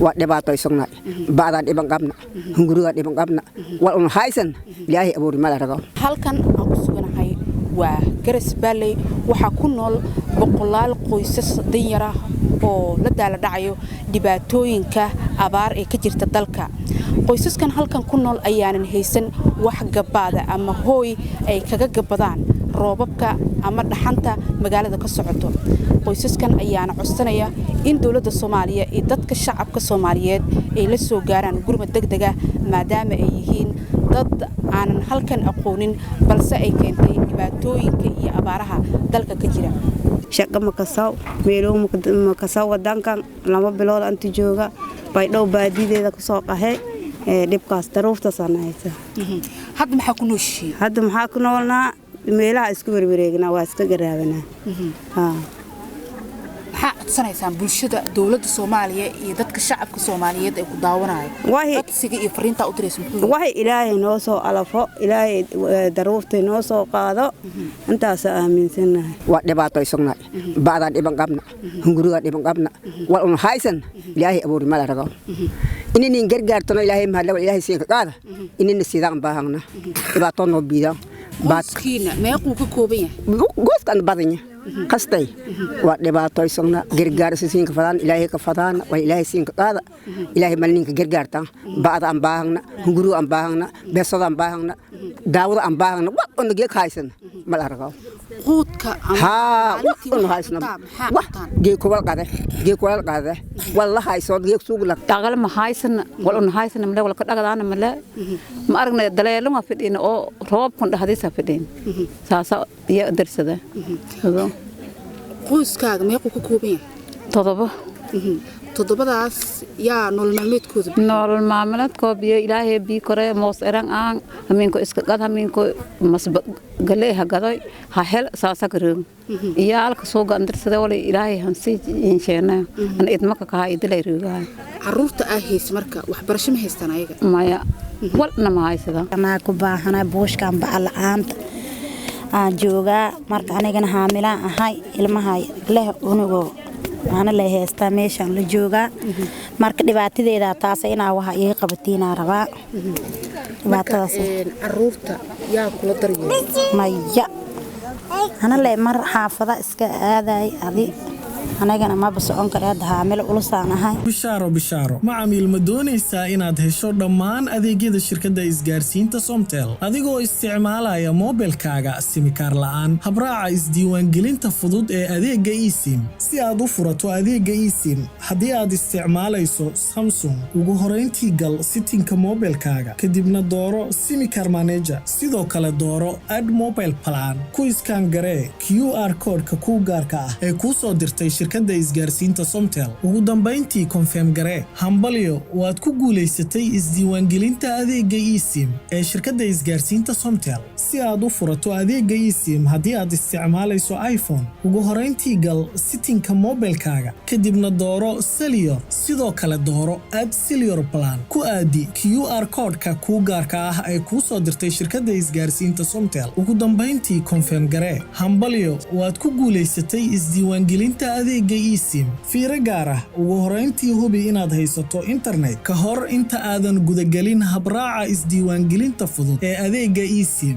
Waa dhibaatoysugnahay, ba'daan dhiban qabna, hungurigaa dhiban qabna, wal un haysan Ilaahay abuuri mala rago. Halkan aan ku suganahay waa Garas Baalley. Waxaa ku nool boqolaal qoysas danyar ah oo la daala dhacayo dhibaatooyinka abaar ee ka jirta dalka. Qoysaskan halkan ku nool ayaanan haysan wax gabaada ama hooy ay kaga gabadaan roobabka ama dhaxanta magaalada ka socoto. Qoysaskan ayaana codsanaya in dowladda Soomaaliya iyo dadka shacabka Soomaaliyeed ay la soo gaaraan gurmad degdeg ah, maadaama ay yihiin dad aanan halkan aqoonin, balse ay keentay dhibaatooyinka iyo abaaraha dalka ka jira. Shaqa makasaw, meelow makasaw. Wadankan 2 bilood anta jooga, Baydhow baadideeda kusoo qaxay. Dhibkaas daruuftaasaan haysa. Hadda maxaa ku nooshihiin? Hadda maxaa ku noolnaa? Meelaha isku werwareegnaa, waa iska garaabanaa. Maxaa codsanaysaan bulshada, dowladda Soomaaliya iyo dadka shacabka Soomaaliyeed ay ku daawanayo? Codsiga iyo fariintaa u diraysa muxuu? Waxay Ilaahay noo soo alafo, Ilaahay daruuftay noo soo qaado, intaasa aaminsannahay. Waa dhibaatoysugnahay, ba'daan dhiban qabna, hungurigaa dhiban qabna, wal un haysan Ilaahay abuuri mala rago. Ininin gargaartano Ilaahay mahadla, wal Ilaahay siinka qaada inina siidaan baahangna, dhibaatoo noo biidaan. Qoyskiina meequu ka kooban yahay? Gooskan badanya kastay. Waa dhibaatoysugna, gargaarsi siinka fadaan, Ilaahay ka fadaan, wal Ilaahay siinka qaada, Ilaahay malninka gargaartaan. Ba'da aan baahangna, hunguriga aan baahangna, beesada aan baahangna, daawada aan baahangna, wax una geek haysan mala rago. Quudka? Haa, wax una haysna, wax geek wal qade, geek wal qade, wal hayso geek suug la. Dhaqaale ma haysana, wal una haysana male, wal ka dhagadaana male. Ma aragnay, daleeluma fidhiin oo roobkun dhaxdiisa fidhiin, saasa iyo darsada. Qoyskaaga meequu ka kooban yahay? Todoba. Toddobadaas yaa nolol maalmeedkooda? Nolol maalmeedkoo biyo Ilaahay bii kore, moos eran aan hamiinko iska qad, hamiinko masba galey ha gadoy ha hel, saasa garoog iyo halka soo gandirsada, wala Ilaahay hansi insheena an idmaka kaha idilay roogahay. Caruurta aa haysa marka waxbarasho ma haystaan ayaga? Maya, walna ma haysada. Anaa ku baahanay buushkan baca la-aanta aan joogaa. Marka anigana haamilaan ahay, ilmaha leh cunugoo waana lay haystaa, meeshaan la joogaa. Marka dhibaatadeeda taasa inaa waxa iiga qabatiinaa rabaa dhibaatadaas. Caruurta yaa kula daryeela? Maya, ana le mar xaafada iska aaday adi, anagana maba socon kara, hadda haamilo ulusaan ahay. Bishaaro, bishaaro macamiil! Ma doonaysaa inaad hesho dhammaan adeegyada shirkadda isgaarsiinta Somtel adigoo isticmaalaya moobilkaaga simikaar la'aan? Habraaca isdiiwaangelinta fudud ee adeegga eSIM. Si aad u furato adeegga eSIM haddii aad isticmaalayso Samsung, ugu horayntii gal setting-ka moobilkaaga, kadibna dooro SIM card manager, sidoo kale dooro add mobile plan. Ku scan garee QR code-ka kuu gaarka ah ee kuu soo dirtay shirkadda isgaarsiinta Somtel. Ugu dambayntii confirm garee. Hambalyo, waad ku guulaysatay isdiiwaangelinta adeegga eSIM ee shirkadda isgaarsiinta Somtel. Si aad u furato adeegga eSIM haddii aad isticmaalayso iPhone, ugu horayntii gal setting-ka moobilkaaga, kadibna dooro cellular, sidoo kale dooro add cellular plan. Ku aadi QR code-ka kuu gaarka ah ee kuu soo dirtay shirkadda isgaarsiinta Somtel. Ugu dambayntii confirm garee. Hambalyo, waad ku guulaysatay isdiiwaangelinta adeegga eSIM. Fiiro gaar ah: ugu horayntii hubi inaad haysato internet ka hor inta aadan gudagelin habraaca isdiiwaangelinta fudud ee adeegga eSIM.